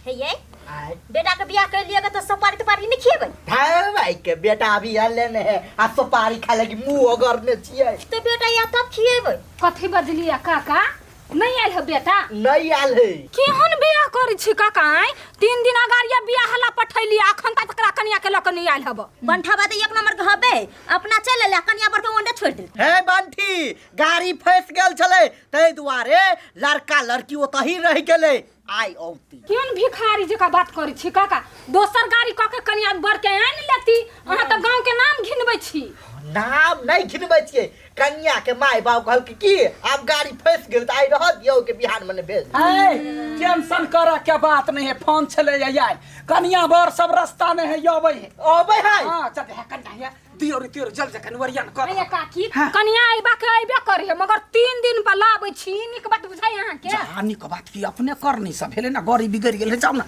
हे ये आय बेटा के बियाह कर लिएगा तो सुपारी तुपारी नहीं खिएबै भाई भाई के बेटा अभी आले ने है आ सुपारी खाए लगी मुंह ओगरने छियै। तो बेटा या तब खिएबै। कथी बजलियै काका? नहीं आयल है बेटा? नहीं आयल है। केहन बियाह करै छी काका आँय? 3 दिन अगाड़िया बियाह हला पठैली, अखन तक तकरा कनिया के लऽ कऽ नहीं आयल हब। बंठा बात एक नंबर के हबे, अपना चल ले कनिया पर के ओंडे छोड़ दे। हे बंठी, गाड़ी फंस गेल छलै तै दुआरे लड़का लड़की ओतही रह गेलै, आइ औती। केहन भिखारी जकाँ बात करै छी काका? दोसर गाड़ी कऽ के कनिया बर के आनि लेती, अहाँ तऽ गाँव के नाम घिनबै छी। नाम नहीं घिनबै छियै, कन्या के माय बाप कहलकै की आब गाड़ी फंस गेल तऽ आइ रह दियौ के बिहान मने भेज दियौ। ऐ, टेंशन करे के बात नहीं है, फोन छले यार, कन्या बर सब रास्ता नहीं है, अबै है। अबै है? हाँ, चल है कन्या है, दियो रे दियो रे, जल जखन वरियान कर। अरे काकी, हाँ। कन्या अइबा के अइबे करे है, मगर 3 दिन पर लाबै छी, नीक बात बुझाइ अहाँ के? जा, नीक बात की अपने कर नहीं सब भेलै ना, गड़ी बिगड़ गेल है, जाउ ना।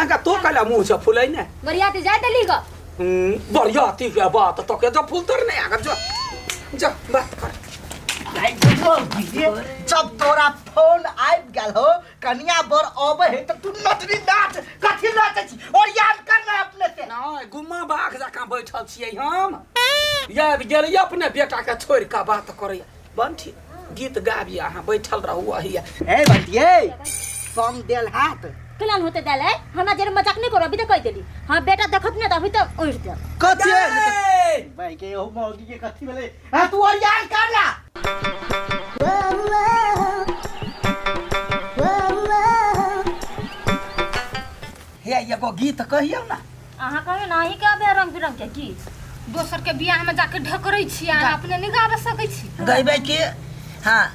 अगा तो कहला मुंह से फुलै ने। बरियाती जाय देली ग। बरियाती के बात तो के जो फूल तर नहीं आगा, जो जो बात कर। जब तोरा फोन आबि गेल हो कन्या बर अबै है तऽ तू नचनी नाच, कथी नाचै छी? ओरियान कर ना अपने से। ना गुम्मा बाघ जकाँ बैठल छियै हम, आबि गेलियै अपने बेटा के छोड़ि कऽ बात करैया। बंठी गीत गाबी, अहाँ बैठल रहू अहिया। ए बंठी, ए सम देल हाथ केना होते देल है? हमरा जरे मजाक नहीं करो, अभी तो कह देली। हाँ बेटा देखत ने त अभी तो उड़ दे। कथी? ए! भाई के ओ मौगी के कथी भेलै? हां तू ओरियान कर ना। हे एगो गीत कहियौ ना। अहाँ कहियो ना, अहीं के अबे रंग बिरंग के गीत। दोसर के बियाह में जाके ढकरै छी, अहाँ अपने नहीं गाबे सकै छी। गैबै के? हाँ,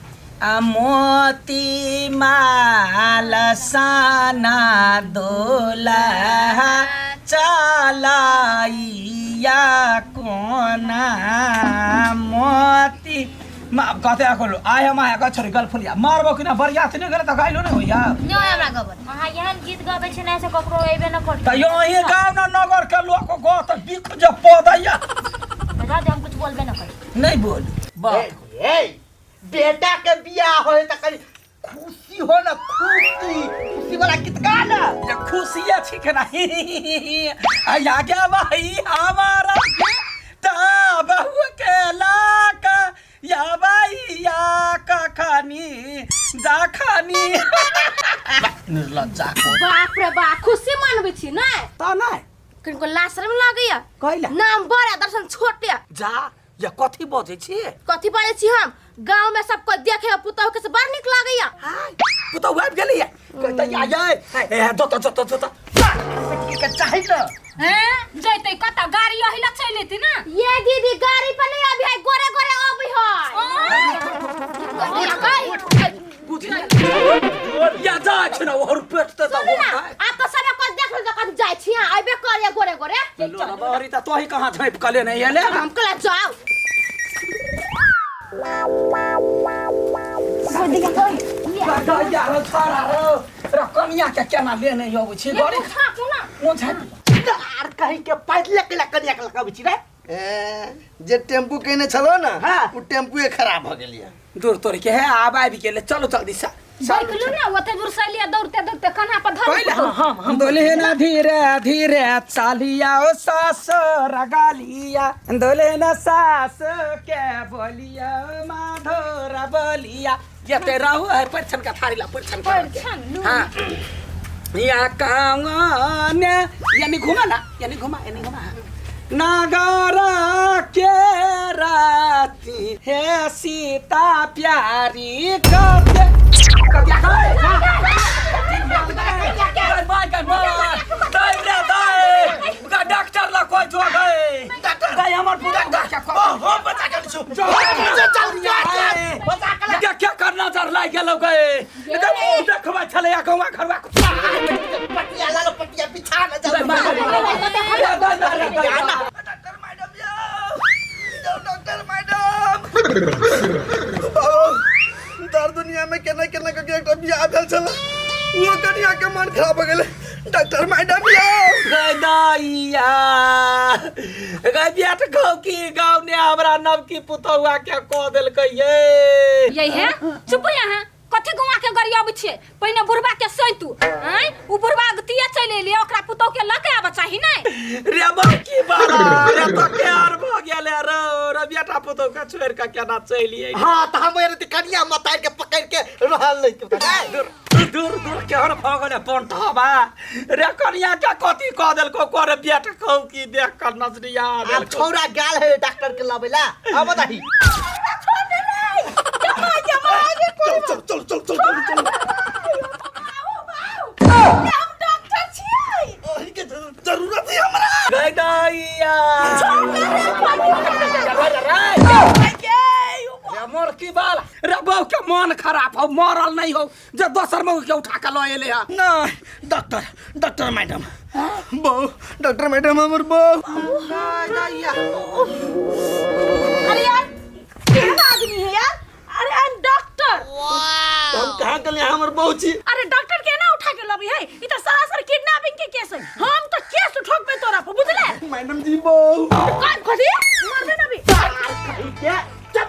आ मोती माल साना दोला चलाइया कोना मोती मा कते अकलो आय हम आय छोरी गल फुलिया मारबो कि ना, बरियात नहीं गेल त गाइलो नहीं होइया। न हमरा गबर अहाँ एहन गीत गाबै छी ना से ककरो अइबे न करत। त यो ही गाव ना नगर के लोक गो त बिख जे पदैया। रह दे, हम कुछ बोलबे न करी। नहीं बोल बात। ए बेटा के बियाह होय त कनी खुशी हो ना, खुशी खुशी वाला गीत गा ना। ये खुशी अच्छी के ना आ गया भाई हमारा बेटा बहू के लाका या भाई या कखनी जाखनी निर्लज्जा को। बाप रे बाप, खुशी मनबै छी नै? त नै। किनको लाशरम लागैया। कैला? नाम बड़ा दर्शन छोटे। जा या कथी बजै छी? कथी बजै छी हम? गांव में सब कोई देखे पुतहु के से बड़ नीक लागैया। हाय, पुतहु आबि गेलैया। कहतै या ये, ए जोत जोत जोत। के चाही न। हैं? जैतै कतऽ, गाड़ी अहि लए चलि एती ना। ये दीदी गाड़ी पर नहीं आबी है, गोरे गोरे आबी है। या जा छै ना और पेट त सुनू ना, आप तो सब कोई देख लो कत जाय छी, आबे करे गोरे गोरे। चलो ना बहरी त तोही कहां झाँपि कले नहीं एले। हम कला जाओ। कनिया के केना लेने अबै छै गड़ी? ओ झाँपि आर कहीं के पैदले केला कनिया के लगाबै छी रे। ए, जे टेम्पू केने छलो ना, हाँ। उ टेम्पूए खराब भ गेलिया। दूर तोड़ के है आब आबि गेलै, चलो जल्दी से। बैठलू ना ओते दूर से लिया दौड़ते दौड़ते कन्हा पर धर। पहिले हम दोले ना धीरे धीरे चालिया ओ सास रगालिया, दोले ना सास के बोलिया माधोरा बोलिया। जते रहू है परछन का थारी ला परछन का। परछन, लू। हाँ। या कांगने यानी घुमा ना, यानी घुमा, यानी घुमा। नागर के राती हे सीता प्यारी कते कते डॉक्टर ला कोई जो गए डॉक्टर हमर पूरा ओ बचा के छु। चल चल चल बचा के क्या क्या करना चल लाग गेलो गए देखबा छले या गौवा घरवा पटिया लालो पटिया बिछा ना चल। डॉक्टर मैडम यो, डॉक्टर मैडम बाबू, दर दुनिया में केना केना के एकटा बियाह भेल छल, वो कनिया के मन खराब भ गेलै। डॉक्टर मैडम यो गदाइया गै बेट कहू की गाँव ने हमरा नवकी पुतहुआ के कह देलकै ये। यही है, चुप यहाँ। कथी गुआ के गरियाबै छियै? पहिने बुढ़बा के सैतू आँय, उ बुढ़बा अगतिये चलि एलियै, ओकरा पुतोह के लऽ के आबऽ चाही नै। रे बड़की बाला रे तो के आर भ गेले रे, रे बेटा पुतोह के छोड़ के केना चलि अइली? हाँ त हम एरती कनिया मतार के पकड़ के रहल नहीं तू दूर दूर दूर केहन भ गेले पंठबा रे, कनिया के कथी कह देलको करे बेटा कहू की देख कर नजरिया आब देलको। छौरा गेल है डॉक्टर के लबैला, अब बताही। चल चल चल चल चल चल चल। हम डॉक्टर छियै। ओही के जरूरत है हमरा। गई दैया रे मोर की बाल रे, बहू के मन खराब हो, मरल नहीं हो जे दोसर मऊ के उठा के लऽ एले है। ना डॉक्टर, डॉक्टर मैडम बहू, डॉक्टर मैडम हमर बहू। अरे यार केहन आदमी है यार। अरे I am doctor. हम कहाँ गेलियै हमर बहू छी। अरे डॉक्टर के ना उठा के लबी है, ई त सरासर किडनैपिंग के केस है। हम तो केस ठोकबे तोरा पर, बुझले? मैडम जी बहू। कौन कथी मरबे ना भी। के चुप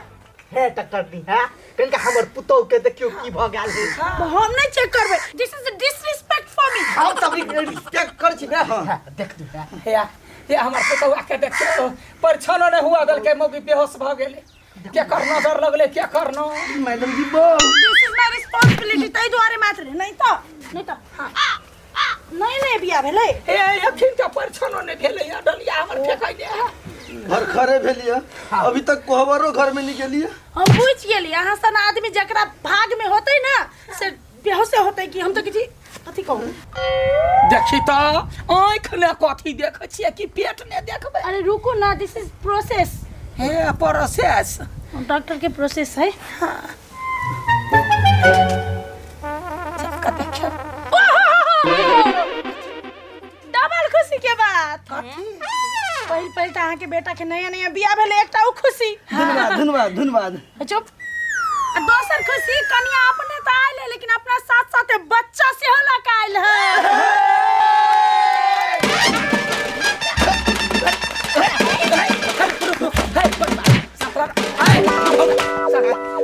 हे डॉक्टर नी है, कनका हमर पुतोह के देखियो की भ गेल है। हम नहीं चेक करबे, this is disrespect for me. हम सब रिस्पेक्ट कर छी ना। हाँ, देख तू है। हे हे हमर पुतौआ के देखियो परछनो नहीं हुआ देलकै, मौगी बेहोश भ गेलै। के कर नजर लगले के करनो। मैडम जी बहू। दिस is my responsibility, तै दुआरे मात्र नहीं तो नहीं तो हां नहीं नहीं बियाह भेलै। हे अखिन के परछनो नहीं भेलै या डलिया हमर फेकैले है। घर खरे भेलिए, अभी तक कोहबरो घर में नहीं गेलिए। हम बुझ गेली अहाँ सन आदमी जकरा भाग में होते ना से बेहोशे होते कि हम तो किसी कथी कहू। देखी त आँख ने कथी देखै छियै कि पेट ने देखबै? अरे रुको ना, दिस is process. हे प्रोसेस डॉक्टर के प्रोसेस है। सबका देखियो डबल खुशी के बात। पहिल पहिल त अहाँ के बेटा के नया नया बियाह भेलै, एकटा उ खुशी। धन्यवाद धन्यवाद धन्यवाद। चुप। आ दोसर खुशी कनिया अपने त आयल है, लेकिन अपना साथ साथे बच्चा सेहो लऽ के आयल है।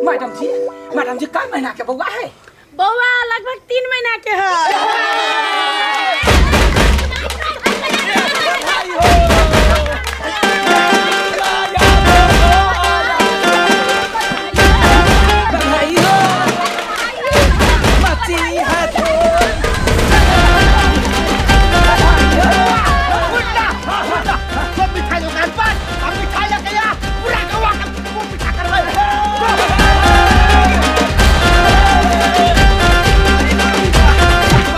मैडम जी, मैडम जी का महीना के बउआ है? बउआ लगभग 3 महीना के है। बधाई हो मची है तो सब मिठाई दुकान पर हम मिठाई लेके आ पूरा गवा के खूब मिठा करबै।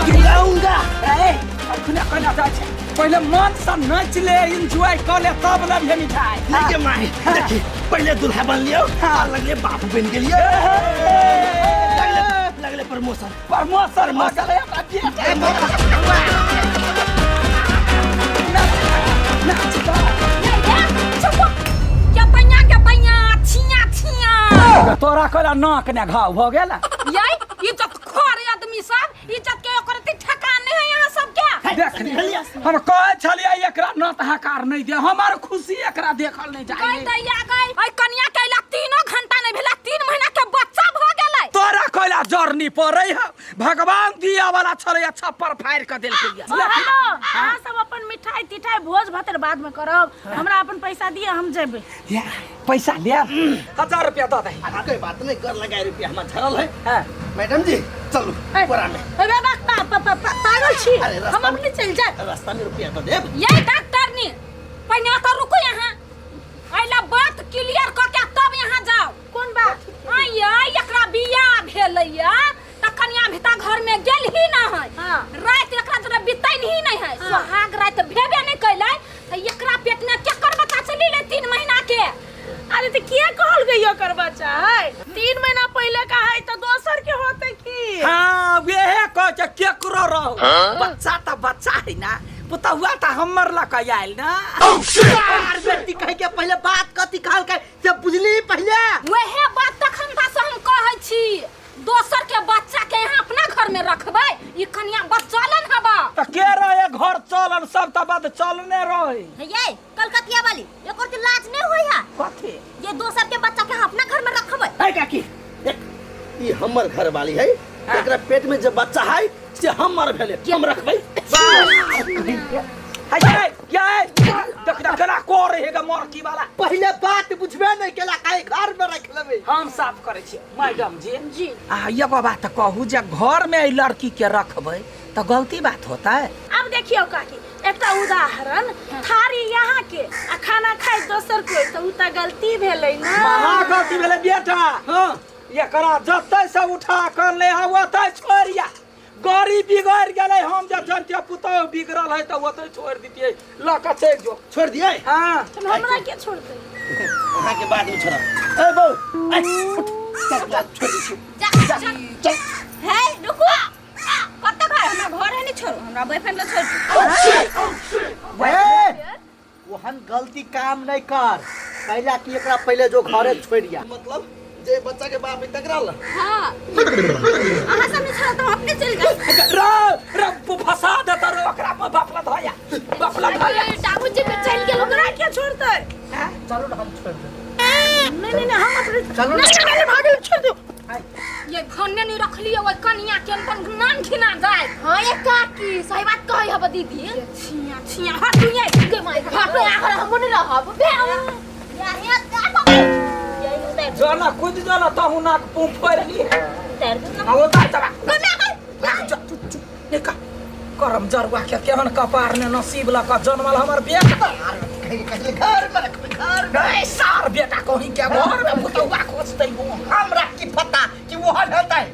गिराऊंगा ए अखने कोना जाइ छै, पहिले मन से नाच ले, एंजॉय कर ले तब लबिहे मिठाई। नहीं के माही देखी पहले दूल्हा बन लियो, आ लगले बाप बन गेलियो, लगले लगले प्रमोशन प्रमोशन भऽ गेलै हमरा बेटा। नाच नाच। के पैया के पैया छिया छिया तोरा कोला नाक ने घाव भ गेल। यै इज्जत खोर आदमी सब, इज्जत के ओकर एते ठेकान नहीं है यहाँ सब के। देख हम कहै छलियै एकरा नत हकार नहीं दे, हमर खुशी एकरा देखल नहीं गई जाय। दैया गई, ऐ कनिया के अइला 3 घंटा नहीं भेला, 3 महीना के बच्चा भ गेलै। तोरा कोला जरनी पड़ै है, भगवान दिया वाला छलै छप्पर फाड़ि के देलकै। हेलो अहाँ सब अपन मिठाई तिठाई भोज भातर बाद में करब, हमरा अपन पैसा दिए हम जेबै। या पैसा ले 1000 रुपया दऽ दही। कोई बात नहीं कर लगाए रुपया हमर झरल है। हाँ। मैडम जी चलू बोरा में। अरे बा बा बा बा पागल छी, अरे रास्ता हम अपने चल जाए। रास्ता में रुपया तो देब। ये डॉक्टर नी पहिने तो रुको यहाँ, अइला बात क्लियर क के तब यहाँ जाओ। कोन बात? आइया एकरा बियाह भेलैया त कनिया भिता घर में गेल ही ना है। हाँ। रात एकरा जरा बितैल ही नहीं है। हाँ। सोहाग रात भेबे नहीं कैलै त एकरा पेट में केकर बच्चा चली ले 3 महीना के। अरे त किया कहल गई ओकर बच्चा है? 3 महीना पहले का है त दोसर के होते की? हाँ वेहे कह छै केकरो रहो, बच्चा त बच्चा है ना, पुतहुआ त हमर लऽ के आयल ना। यार बेटी कहे के पहले बात कथी कहल के से बुझली पहले। वहे बात तखन से हम कहै छी, दोसर के बच्चा के यहाँ अपना घर में रखबै, ई कनिया बचलन हबा त के रहे घर चलन सब त बद चलने रहे। ये कलकतिया वाली एकर तो लाज नहीं होई है कथी? ये दोसर के बच्चा के अपना घर में रखबै। है काकी एक ई हमर घर वाली है, एकरा पेट में जे बच्चा है से हमर भेले, हम रखबै। हाय ये ये देख देख केना कर रहेगा मरकी वाला। पहिले बात बुझबे नहीं केला, काहे घर में रख लेबै। हम साफ करै छी मैडम जी। जी। आ एगो बात कहू, जे घर में ई लड़की के रखबै तो गलती बात होता है। अब देखियो काकी, एकटा उदाहरण, थारी यहाँ के आ खाना खाइ दोसर कोई, तऽ उ तऽ गलती भेलै ना। महा गलती भेलै बेटा। हाँ, एकरा जतै से उठा कर ले आ ओतै छोड़िया। गाड़ी बिगड़ गेलै, हम जब जनतिया पुतोह बिगड़ल है तऽ ओतै छोड़ दितियै, लऽ कऽ चलि जो। छोड़ दियै? हाँ। तऽ हमरा के छोड़तै? अहाँ के बाद में छोड़ब। ए बौ, ए, उठ, चल, चल, छोड़ दै छियौ। जा, चल, चल। हे रुकू, कतऽ घर? हमरा घर है नहीं, छोड़ू हमरा बॉयफ्रेंड ला छोड़ दू। ए, ओहन गलती काम नहीं कर, पहला कि एकरा पहले जो घरे छोड़िया। मतलब जे बच्चा के बाप है तकरा ला। हाँ, अहाँ सब नहीं छोड़ो तो हम अपने चल जाए। रे रे फंसा देता रे ओकरा पर, बापला धोया, बापला धोया। बाबू जी के चल गेल, ओकरा के छोड़तै? चलो ना, हम छोड़ दे। नहीं नहीं नहीं, हम अपने चलो ना। नहीं, नहीं, भागे छोड़ दो। ये घन्ने नहीं रख लियो ओइ कनिया के, अपन नाम घिना जाए। हाँ ये काकी सही बात कहै हब दीदी। छिया छिया हट तू ये गे my, हट आ घर हम नहीं रहब बे। यार यार जाना कूद जाना तहु नाक पुम फोड़ ली। उतार दू ना। आ उतार तबा। गो my, चुप चुप चुप निका करम जरुआ के केहन कपार ने नसीब लक जनमल हमर बेटा। कहीं घर में रखबै, घर में। नहीं सार बेटा कहीं के घर में पुतौआ खोजतै। हमरा की पता कि ओहन हेतै।